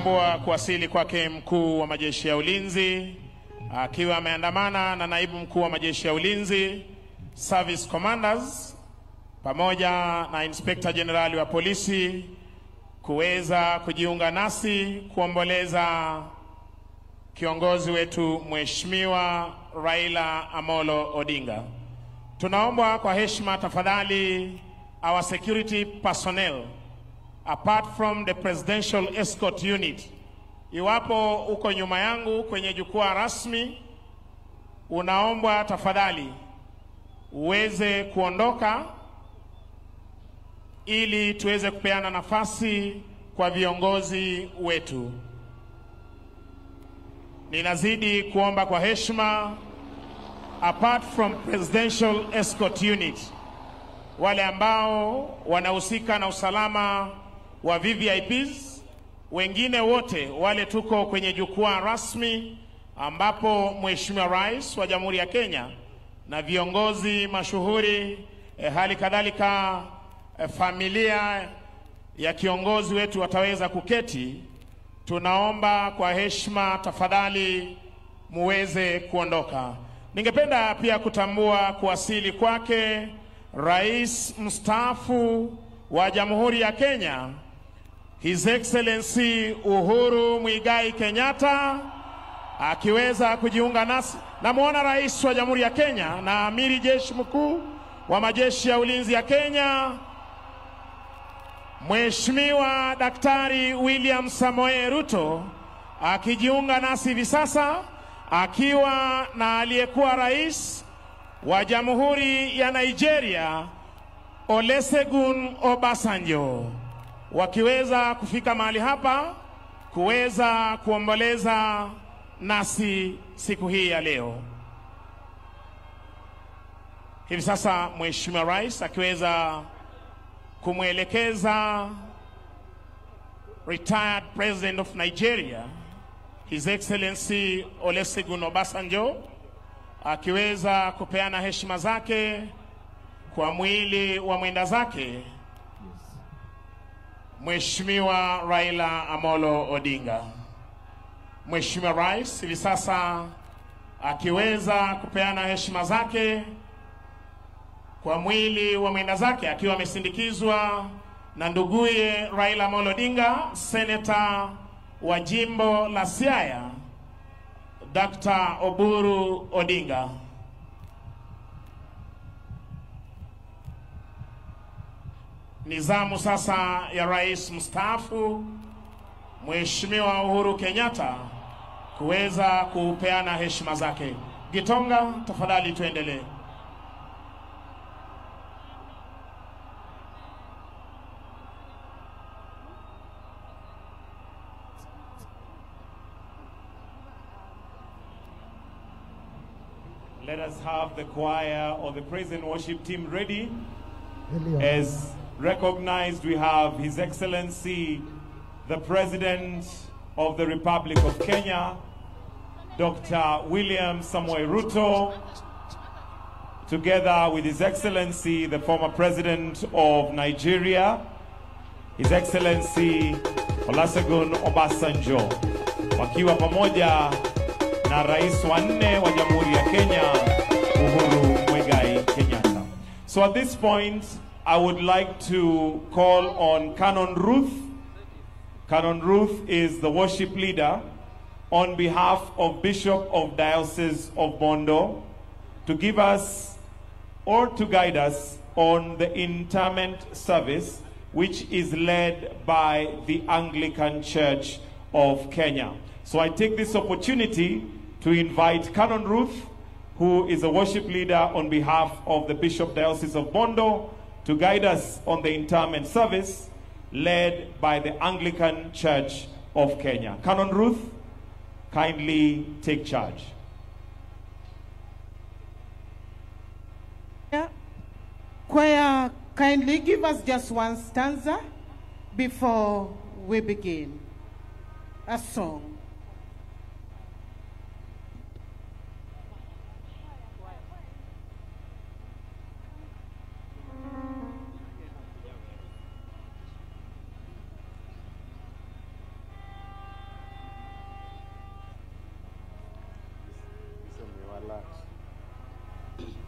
kutambua kuwasili kwake mkuu wa majeshi ya ulinzi akiwa ameandamana na naibu mkuu wa majeshi ya ulinzi, service commanders, pamoja na Inspector General wa polisi kuweza kujiunga nasi kuomboleza kiongozi wetu Mheshimiwa Raila Amolo Odinga. Tunaomba kwa heshima tafadhali our security personnel, apart from the presidential escort unit, iwapo uko nyuma yangu kwenye jukwaa rasmi, unaombwa tafadhali uweze kuondoka ili tuweze kupeana nafasi kwa viongozi wetu. Ninazidi kuomba kwa heshima, apart from presidential escort unit, wale ambao wanahusika na usalama wa VVIPs, wengine wote wale tuko kwenye jukwaa rasmi ambapo Mheshimiwa Rais wa Jamhuri ya Kenya na viongozi mashuhuri, hali kadhalika familia ya kiongozi wetu wataweza kuketi, tunaomba kwa heshima tafadhali muweze kuondoka. Ningependa pia kutambua kuwasili kwake Rais mstaafu wa Jamhuri ya Kenya, His Excellency Uhuru Muigai Kenyatta, akiweza kujiunga nasi. Namuona Rais wa Jamhuri ya Kenya na Amiri Jeshi Mkuu wa Majeshi ya Ulinzi ya Kenya, Mheshimiwa Daktari William Samoei Ruto, akijiunga nasi hivi sasa akiwa na aliyekuwa Rais wa Jamhuri ya Nigeria Olusegun Obasanjo, wakiweza kufika mahali hapa kuweza kuomboleza nasi siku hii ya leo. Hivi sasa Mheshimiwa Rais akiweza kumwelekeza retired President of Nigeria His Excellency Olusegun Obasanjo, akiweza kupeana heshima zake kwa mwili wa mwenda zake Mheshimiwa Raila Amolo Odinga. Mheshimiwa Rais hivi sasa akiweza kupeana heshima zake kwa mwili wa mwenda zake akiwa amesindikizwa na nduguye Raila Amolo Odinga, senator wa jimbo la Siaya Dr. Oburu Odinga. Nizamu sasa ya Rais mstaafu Mheshimiwa Uhuru Kenyatta kuweza kupeana heshima zake. Gitonga, tafadhali tuendelee. Let us have the choir or the praise and worship team ready. As recognized, we have His Excellency, the President of the Republic of Kenya, Dr. William Samoei Ruto, together with His Excellency, the former President of Nigeria, His Excellency Olusegun Obasanjo, wakiwa pamoja na Rais wa nne wa Jamhuri ya Kenya, Uhuru Muigai Kenyatta. So at this point, I would like to call on Canon Ruth. Canon Ruth is the worship leader on behalf of Bishop of Diocese of Bondo to give us or to guide us on the interment service, which is led by the Anglican Church of Kenya. So I take this opportunity to invite Canon Ruth, who is a worship leader on behalf of the Bishop Diocese of Bondo, to guide us on the interment service led by the Anglican Church of Kenya. Canon Ruth, kindly take charge. Choir, kindly give us just one stanza before we begin. A song. Relax.